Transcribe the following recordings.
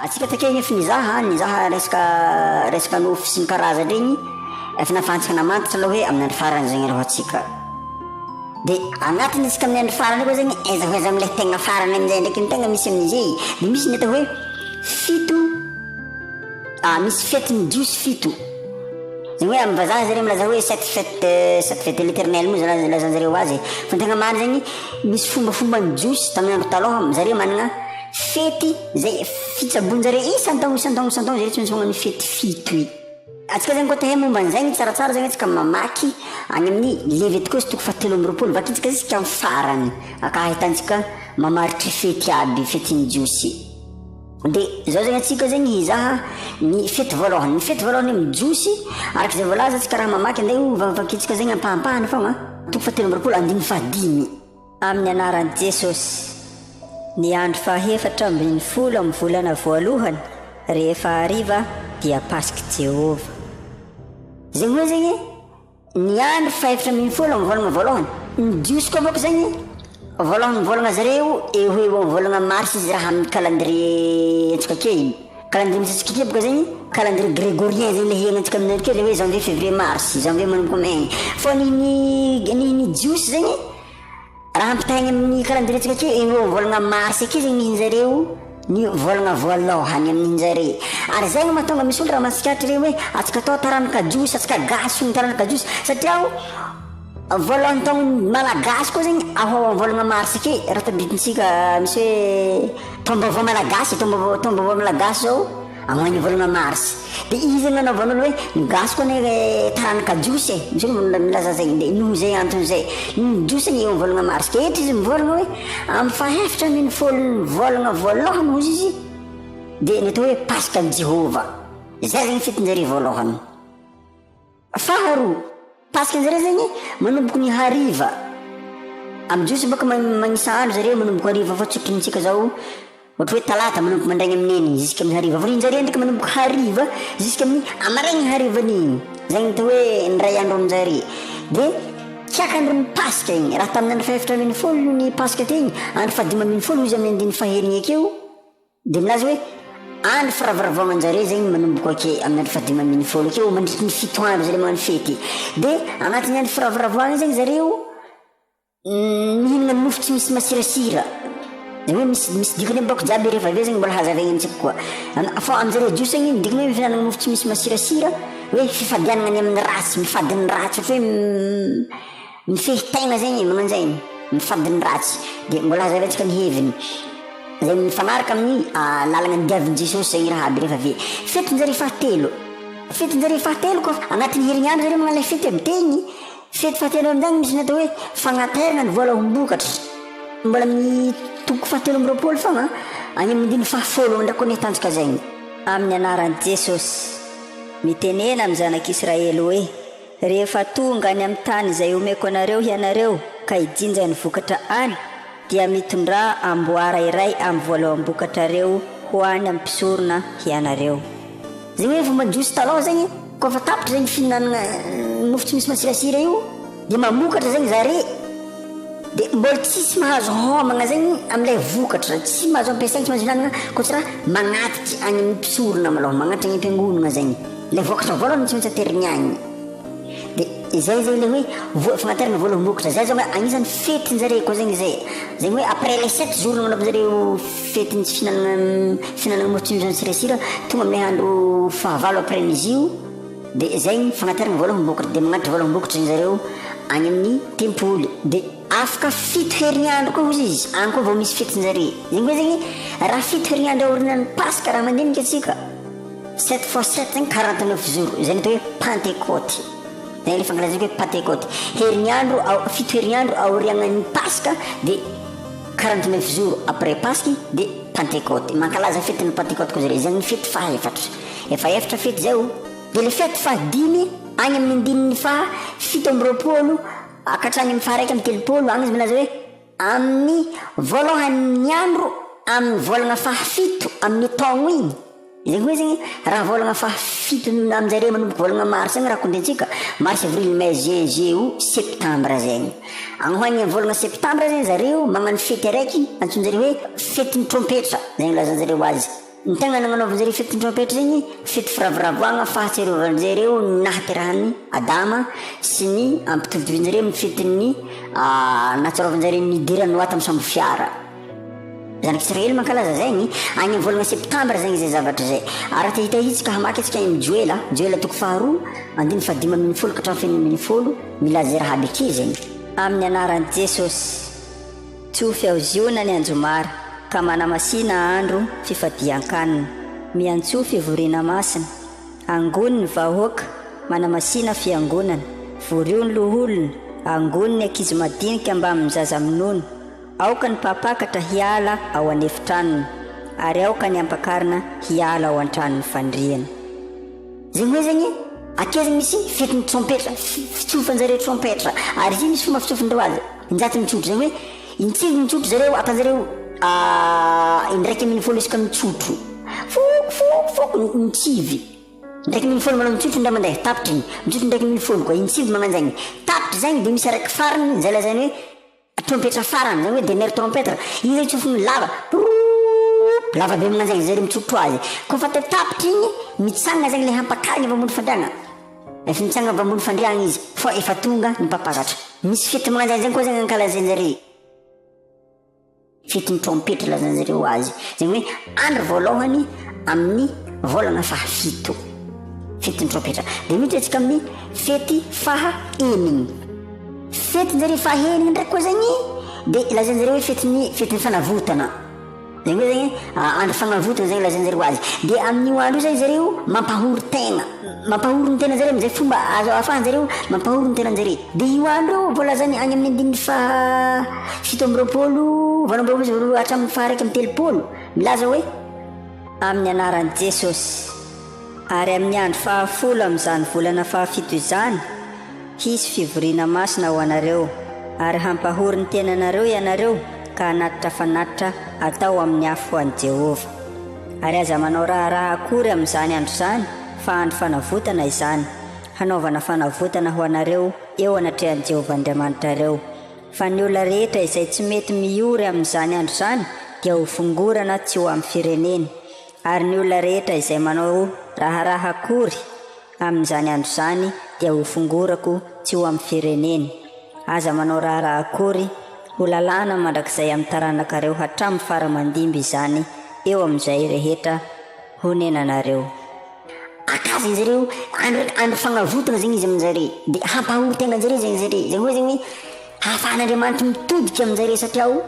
Atsika take nefa nizaha, nizaha resaka resaka nofy sy ny karazany regny, efa nafahantsika namantatra aloha hoe amin'ny andro farany zegny aloha atsika. De agnatiny atsika amin'ny andro farany koa zegny aiza ho aiza amin'ilay tegna farany amin'izay ndraiky ny tegna misy amin'izay, de misy ny atao hoe fito ah misy fetin'ny jiosy fito. Zegny hoe amin'ny vazaha zareo milaza hoe sept fêtes sept fêtes de l'éternel moa zany ilazanjareo azy e. Fa ny tegna marina zegny misy fombafomban'ny jiosy tamin'ny andro taloha zareo managna Fety izay fitsaboan-jareo isan-taogno isan-taogno isan-taogno zareo tsy maintsy magnano fety fito i. Antsika zegny koa te hahay momba an'izay tsaratsara zegny antsika mamaky any amin'ny Levitikosy toko fahatelo amby 20 vakintsika jusqu'à amin'ny farany aka ahitantsika mamaritry fety aby fetin'ny Jiosy. De zao zegny antsika zegny hizaha ny fety voalohany. Ny fety voalohany amin'ny Jiosy araka izay voalaza antsika raha mamaky andeha ho vakintsika zegny ampahampahany fogna toko fahatelo amby 20 andininy fahadimy. Amin'ny anaran'i Jesosy. Ny andro fahefatra 15 amin'ny volana voalohany, rehefa hariva, dia Pask'i Jehovah. Zegny hoe zegny, ny andro fahefatra 15 amin'ny volagna voalohany. Ny Jiosy koa bôka zegny, voalohan'ny volagna zareo, eo ho eo amin'ny volagna mars izy raha amin'ny calendrier antsika ake igny. Calendrier misy antsika ake bôka zegny, calendrier grégorien zegny le hiaignantsika amin'izao ake, le hoe janvier, février, mars, janvier manomboka mai. Fô ny ny ny ny Jiosy zegny, Raha ampitahaigna amin'ny calendrier-ntsika ake, eo amin'ny volagna mars ake zegny nihin-jareo ny volagna voalohany amin'injare. Ary zay no mahatonga misy olo raha mahatsikaritra regny hoe atsika atao taranaka jiosy, atsika gasy hono taranaka jiosy satria voalohan'ny taogno malagasy koa zegny ao amin'ny volagna mars ake raha tadidintsika misy hoe taom-baovao malagasy, taom-baovao taom-baovao malagasy zao Amin'ny volana mars. Dia izy no nanaovan'olo hoe ny gasy koa anie taranaka jiosy e. Misy olo milaza zay. Dia noho izay antony izay. Ny jiosy anie eo amin'ny volana mars. Ka eto izy mivolagna hoe amin'ny fahefatra ambin'ny folon'ny volana voalohany hozy izy dia ny atao hoe Paskan'i Jehovah. Izay zegny fetin-jareo voalohany. Faharoa, Paska zareo zegny manomboka ny hariva. Amin'ny jiosy bôka magnisa andro zareo manomboka hariva fa tsy ohatrintsika zao ohatra hoe talata manomboka mandraigny amin'ny enigny jusque amin'ny hariva fa rinjareo ndraiky manomboka hariva jusque amin'ny amaraigny harivan'igny. Zegny atao hoe indray andro aminjare. De kiak'andron'ny Paska igny, raha tamin'ny andro fahefatra 15 ny Paska teo igny, andro fahadimy 15 hoy izy amin'ny andininy fahenigny akeo, Dia milaza hoe, Andro firavoravoagnan-jareo zegny manomboka ake amin'ny andro fahadimy 15 akeo mandritry ny fito andro zareo magnano fety. Dia agnatin'ny andro firavoravoagna zegny zareo mihinagna mofo tsy misy masirasira. Zany hoe misy misy dikany aby bôko jiaby rehefa avy eo zegny mbola hazavaigna amintsika koa. Fa aminjareo jiosy zegny ny dikany hoe fihinanagna mofo tsy misy masirasira hoe fifadianagna ny amin'ny ratsy, mifady ny ratsy ohatra hoe Mifehy tegna zegny e, magnano zegny, mifady ny ratsy, de mbola hazavaintsika ny heviny, zay mifanaraka amin'ny lalagna nidiavin'i Jesosy zegny raha aby rehefa avy eo. Fetin-jare fahatelo, fetin-jare fahatelo koa agnatin'ny herignandro zareo magnano le fety aby tegny, fety fahatelo amin'izany misy ny atao hoe fagnaterana ny voaloham-bokatra, mbola amin'ny toko fahatelo 22 fogna, any amin'ny andininy fahafolo ndraiky koa ny ahitantsika zegny. Amin'ny anaran'i Jesosy, mitenena amin'ny zanak'Israely hoe, Rehefa tonga any amin'ny tany izay homeko anareo hianareo ka hijinja ny vokatra any, dia mitondrà amboara iray amin'ny voaloham-bokatrareo ho any amin'ny mpisorona hianareo. Zegny hoe fomba jiosy taloha zegny koa fa tapitra zegny fihinanagna mofo tsy misy masirasira io de mamokatra zegny zare de mbola tsisy mahazo homagna zegny amilay vokatra, tsy mahazo ampiasaigny tsy mahazo ihinanagna koa tsy raha magnatitry agny amin'ny mpisorona malôha magnatitry agny am-piangonagna zegny. Ilay vokatra voalohany tsy maintsy ateriny agny. De izay zegny le hoe voa fagnaterana voaloham-bokatra. Zay zao agnisan'ny fetin-jare koa zegny zay. Zegny hoe après les sept jours nagnaovanjareo fetin'ny tsy fihinanagna fihinanagna mofo tsy misy masirasira, tonga amin'ilay andro fahavalo après an'izy io, de zegny fagnaterana voaloham-bokatra. De magnatitra voaloham-bokatra zegny zareo agny amin'ny tempoly. De afaka fito herignandro koa hozy izy, agny koa vao misy fetin-jare. Zegny hoe zegny raha fito herignandro aorianan'ny Paska raha mandinika antsika, Sept fois sept zegny 49 jours, izay no atao hoe Pantekôty. Zay ilay fankalazana hoe Pantekôty. Herignandro, fito herignandro aoriagnan'ny Paska dia 49 jours après Pasky dia Pantekôty. Mankalaza fetin'ny Pantekôty koa zareo, izay ny fety fahaefatra. Efa efatra fety zay o. Dia ilay fety fahadimy any amin'ny andininy faha 27 ka hatrany amin'ny faha 31 agny izy milaza hoe Amin'ny voalohan'ny andro amin'ny volagna fahafito amin'io taogno igny, zegny hoe zegny raha volagna fahafito aminjareo manomboka volagna mars agny raha kontentsika, mars, avril, mai, juin, juillet, août, septembre zegny. Agny ho agny amin'ny volagna septembre zegny zareo magnano fety araiky antsoinjareo hoe fetin'ny trompetra, zegny ilazanjareo azy. Ny tegna nagnanaovan-jareo fetin'ny trompetra zegny, fety firavoravoagna fahatsiarovan-jareo ny nahaterahan'i Adama sy ny ampitovitovin-jareo amin'ny fetin'ny nahatsiarovan-jareo ny nidiran'i Noa tamin'ny sambo fiara. Zanak'Israely mankalaza zegny agny amin'ny volagna septambra zegny zay zavatra zay. Ary raha te hita hitsika hamaky antsika agny amin'ny Joela, Joela toko faharoa, andininy fahadimy ambinifolo ka hatramin'ny fahenina ambinifolo, milaza zay raha aby ake zegny. Amin'ny anaran'i Jesosy. Tsofy ao Ziona ny anjomara, ka manamasina andro fifadian-kanina. Miantsoa fivoriana masina. Angony ny vahoaka, manamasina fiangonana. Vorio ny loholona, angony ny ankizy madinika mbamin'ny zaza minono. Aoka ny mpampakatra hiala ao an'efitranony, ary aoka ny ampakarina hiala ao an-tranony fandriana. Zegny hoe zegny, akia zegny misy fetin'ny trompetra, fitsofanjareo trompetra, ary izy io misy fomba fitsofindreo azy, injato mitsotro, zegny hoe intsivy mitsotro zareo, atanjareo 11 isaka mitsotro, foko foko foko, intsivy, 11 malôha mitsotro indray mandeha, tapitra igny, mitsotro 11 koa, intsivy magnanjegny, tapitra zegny de misy araiky farany zay lazainy hoe. Trompetra farany, zany hoe dernière trompetre, iny zany tsofiny lava, prrrrrrp, lava be magnanjegny zay ry mitsotro azy. Kôfa te tapitra igny, mitsangana zegny le hampakarigny avy ambony fandriagna. Efa mitsangana avy ambony fandriagna izy, fa efa tonga ny mpampakatra. Misy fety magnanjegny zegny koa zegny ankalazain-jare. Fetin'ny trompetra ilazan'izareo azy, izany hoe andro voalohany amin'ny volana fahafito. Fetin'ny trompetra. Dia miditra antsika amin'ny fety faha enigny. Fetin'jareo faha enigny ndraiky koa zegny dia ilazan'jareo hoe fetin'ny fetin'ny fanavotana. Zegny hoe zegny andro fagnavotana zegny ilazan'jareo azy. Dia amin'io andro io zegny zareo mampahory tegna. Mampahory ny tenanjareo amin'izay fomba azo ahafahanjareo mampahory ny tenanjareo. Dia io andro io voalazany any amin'ny andininy faha 27, 28 hatramin'ny faha 31, milaza hoe. Amin'ny anaran'i Jesosy. Ary amin'ny andro fahafolo amin'izany volana fahafito izany, hisy fivoriana masina ho anareo, ary hampahory ny tenanareo ianareo ka hanatitra fanatitra atao amin'ny afo ho an'i Jehovah. Ary aza manao raharaha akory amin'izany andro izany, fa andro fanavotana izany, hanaovana fanavotana ho anareo eo anatrehan'i Jehovah Andriamanitrareo. Fa ny olona rehetra izay tsy mety miory amin'izany andro izany dia hofongorana tsy ho amin'ny fireneny, ary ny olona rehetra izay manao raharaha akory amin'izany andro izany dia hofongorako tsy ho amin'ny fireneny. Aza manao raharaha akory, ho lalàna mandrakizay amin'ny taranakareo hatramin'ny fara aman-dimby izany eo amin'izay rehetra honenanareo. Akaza izy ireo, andro andro fagnavotana zegny izy aminjare, de hampahory tegna anjare zegny zare, zegny hoe zegny hoe hahafahan'Andriamanitra mitodika aminjare satria ao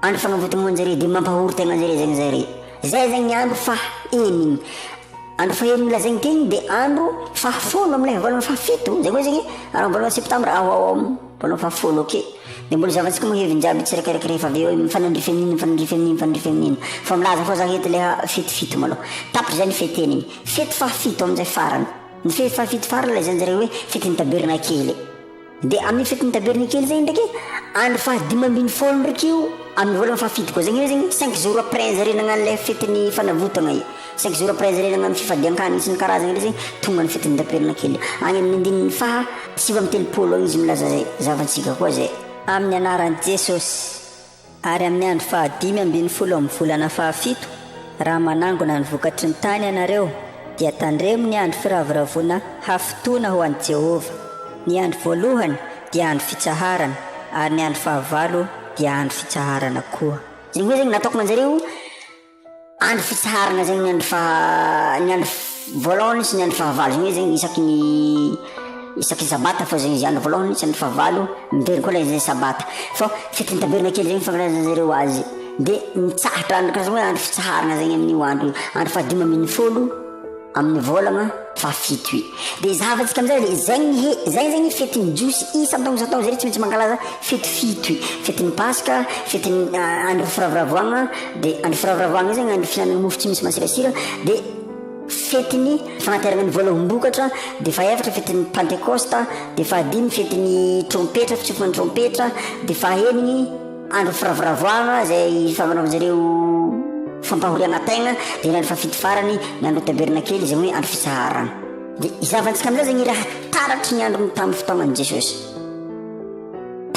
andro fagnavotana ho anjare de mampahory tegna anjare zegny zare. Zay zegny ny andro faha enigny. Andro faha enigny lazaigny teny de andro fahafolo amilay volana fahafito, zegny hoe zegny ary volana septambra ao ao ao volana fahafolo ake. Dia mbola zavantsika moa heviny jiaby tsiraikaraiky rehefa avy eo mifanandrify amin'iny mifanandrify amin'iny mifanandrify amin'iny fa milaza fô za eto leha fety fito malôha. Tapitra zay ny fety enigny. Fety fahafito amin'izay farany. Ny fety fahafito farany lazain-jareo hoe fetin'ny tabernakely. Dia amin'ny fetin'ny tabernakely zay ndraiky andro faha 15 ndraiky io amin'ny volana fahafito koa zegny hoe zegny cinq jours après zare nagnano le fetin'ny fanavotagna io. Cinq jours après zare nagnano fifadian-kanigny sy ny karazagny reo zegny tonga ny fetin'ny tabernakely. Agny amin'ny andininy faha 39 agny izy milaza zay. Zavantsika koa zay. Amin'ny anaran'i Jesosy. Ary amin'ny andro fahadimy ambinifolo amin'ny volana fahafito, raha manangona ny vokatry ny tany ianareo, dia tandremo ny andro firavoravoana hafitoana ho an'i Jehovah. Ny andro voalohany dia andro fitsaharana, ary ny andro fahavalo dia andro fitsaharana koa. Zegny hoe zegny nataoko nanjareo Andro fitsaharana zegny ny andro faha ny andro voalohany sy ny andro fahavalo zegny hoe zegny isaky ny isaky ny sabata fô zegny izy andro voalohany sy andro fahavalo miveriny koa lay zay sabata fô fetin'ny tabernakely zegny fankalazanjareo azy de mitsahatra andro karazana hoe andro fitsaharana zegny amin'io andro io andro fahadimy ambinifolo amin'ny volagna fahafito i. Dia zahavantsika amin'izay le zegny he zay zegny fetin'ny jiosy isan-taogno isan-taogno zare tsy maintsy mankalaza fety fito i. Fetin'ny paska, fetin'ny andro firavoravoagna, de andro firavoravoagna io zegny andro fihinanana mofo tsy misy masirasira, de fetin'ny fagnateragna ny voaloham-bokatra, de fahaefatra fetin'ny pantekosta, de fahadimy fetin'ny trompetra, fitsofana trompetra, de fahaenigny Andro firavoravoagna izay ifagnaovan-jareo fampahoriagna tegna, dia ny andro fahafito farany, ny andro tabernakely, izany hoe andro fitsaharana. Dia izahavantsika amin'izay zegny raha taratry ny androny tamin'ny fotoagnan'i Jesosy.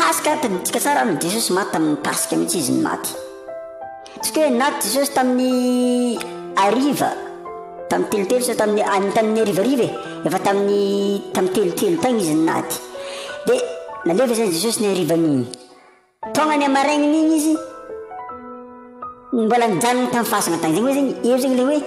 Paska, tadidintsika tsara ny Jesosy maty tamin'ny Paska mihitsy izy no maty. Tsy hoe naty Jesosy tamin'ny. hariva, tamin'ny telotelo sa tamin'ny any tamin'ny harivariva e, efa tamin'ny tamin'ny telotelo tagny izy naty. Dia nalefa zany Jesosy ny harivan'igny. Tonga ny hamarain'igny izy, mbola nijanona tamin'ny fasana tagny. Zegny hoe zegny, eo zegny le hoe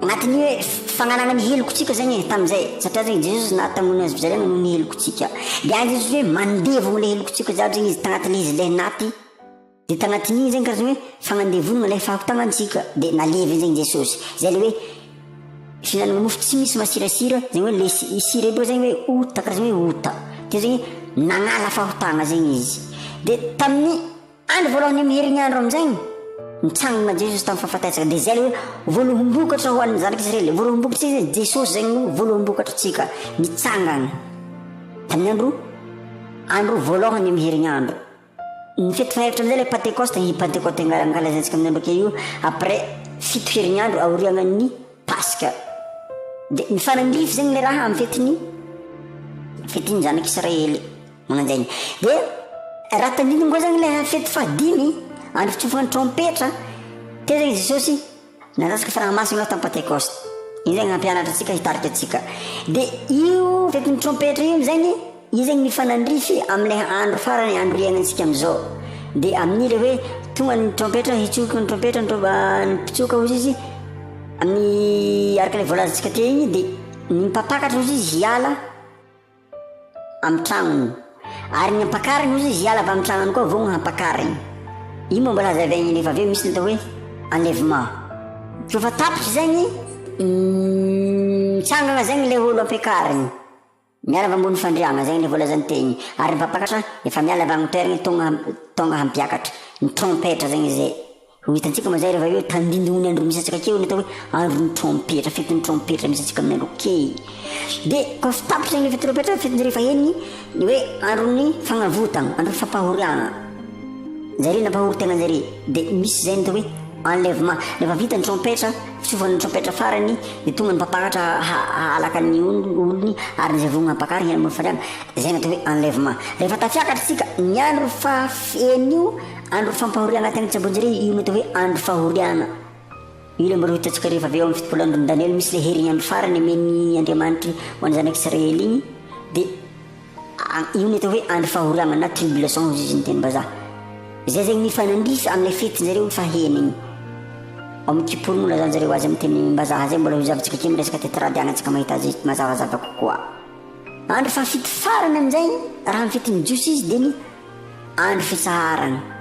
agnatin'ny hoe fagnalana ny helokontsika zegny e tamin'izay, satria zegny Jesosy naty tamin'ny hazo fijaliana noho ny helokontsika. Dia any Jesosy hoe mandevogno le helokontsika jiaby zegny izy tagnatin'ilay izy le naty. Dia tagnatin'igny zegny karazany hoe fagnandevonana ilay fahotagnantsika, dia naleviny zegny Jesosy. Zay le hoe fihinanana mofo tsy misy masirasira, zegny hoe le sira io boka zegny hoe ota, karazany hoe ota. Teo zegny nagnala fahotagna zegny izy. Dia tamin'ny andro voalohany amin'ny herignandro amin'izegny, nitsangana Jesosy tamin'ny fahafatesana. Dia zay le hoe voaloham-bokatra ho an'ny zanak'Israely. Voaloham-bokatra zegny Jesosy zegny no voaloham-bokatritsika. Nitsangana tamin'ny andro andro voalohany amin'ny herignandro. Ny fety fahefatra amin'izay ilay Pantekosta, i Pantekote ankalazaintsika amin'ny andro io après fito herignandro aorianan'ny Paska. Dia mifanandrify zegny le raha amin'ny fetin'ny fetin'ny zanak'Israely magnanjaigny. Dia raha tandindogny koa zegny ilay fety fahadimy, andro fitsofana trompetra, teo zegny Jesosy Nandatsaka Fanahy Masina tamin'ny Pantekosta. Iny zegny hampianatra antsika, hitarika antsika. Dia io fetin'ny trompetra io zegny, io zegny mifanandrify amin'ilay andro farany, andro iainantsika amin'izao. Dia amin'iny ilay hoe tonga ny trompetra, hitsoka ny trompetra, ny ny mpitsoka hozy izy, amin'ny araka ilay voalazantsika teo igny, dia ny mpampakatra hozy izy hiala, amin'ny tragnony. Ary ny ampakariny hozy izy hiala avy amin'ny tragnony koa vao hampakariny. Io moa mbola hazavaigny rehefa avy eo misy ny atao hoe enlèvement. Rehefa tapitra zegny, mitsangana zegny le olo ampiakariny. Miala avy ambony fandriagna, zegny le voalazan'ny tegny. Ary ny mpampakatra efa miala avy amin'ny toeragny tonga tonga hampiakatra. Ny trompetra zegny zay. Ho hitantsika moa izay rehefa hoe tandindon'ny andro misy antsika akeo ny atao hoe andron'ny trompetra, fetin'ny trompetra misy antsika amin'ny andro key. Dia koa tapitra ny fetin'ny trompetra, fetin'ny rehefa henony ny hoe andron'ny fagnavotana, andron'ny fampahoriana. Zare nampahory tegna zare. Dia misy izay ny atao hoe enlèvement. Rehefa vita ny trompetra, fitsofan'ny trompetra farany, dia tonga ny mpampakatra hahalaka ny olony ary izay vonona hampakariny any ambony fandriana. Izay ny atao hoe enlèvement. Rehefa tafiakatra isika, ny andro faha-enina io, Andro fampahoriana teny an-tsabonjere io no atao hoe andro fahoriana. Io ilay mbola ho hitantsika rehefa avy eo amin'ny 70 andron'i Daniela misy ilay herin'ny andro farany omen'ny Andriamanitra ho an'ny zanak'Israely iny dia io no atao hoe andro fahoriana na tribulation hozy izy ny tenim-bazaha. Izay zegny mifanandrify amin'ilay fetin-jareo faheny igny. Ao amin'ny Kippour moa lazan-jareo azy amin'ny tenim-bazaha zay mbola ho zavantsika kely miresaka tetrady agny antsika mahita azy mazavazava kokoa. Andro fahafito farany amin'izay raha ny fetin'ny Jiosy izy dia ny Andro fitsaharana.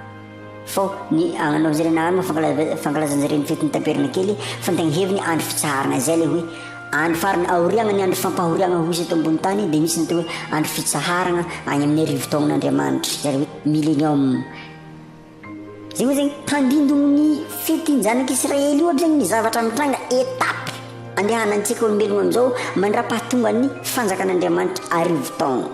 Fô ny agnanaovanjareo anarany moa fankalazanjareo ny fetin'ny tabernakely fa ny tegna heviny andro fitsaharana izay le hoe andro farany aoriagna ny andro fampahoriagna ho hisy eto ambony tany dia misy ny atao hoe andro fitsaharagna agny amin'ny arivotaognan'Andriamanitra izay le hoe millenium. Zegny hoe zegny tandindon'ny fetin-janak'Israely io aby zegny ny zavatra mitranga étape andehanantsika olombelogno amizao mandrapahatongan'ny fanjakan'Andriamanitra arivotaogno.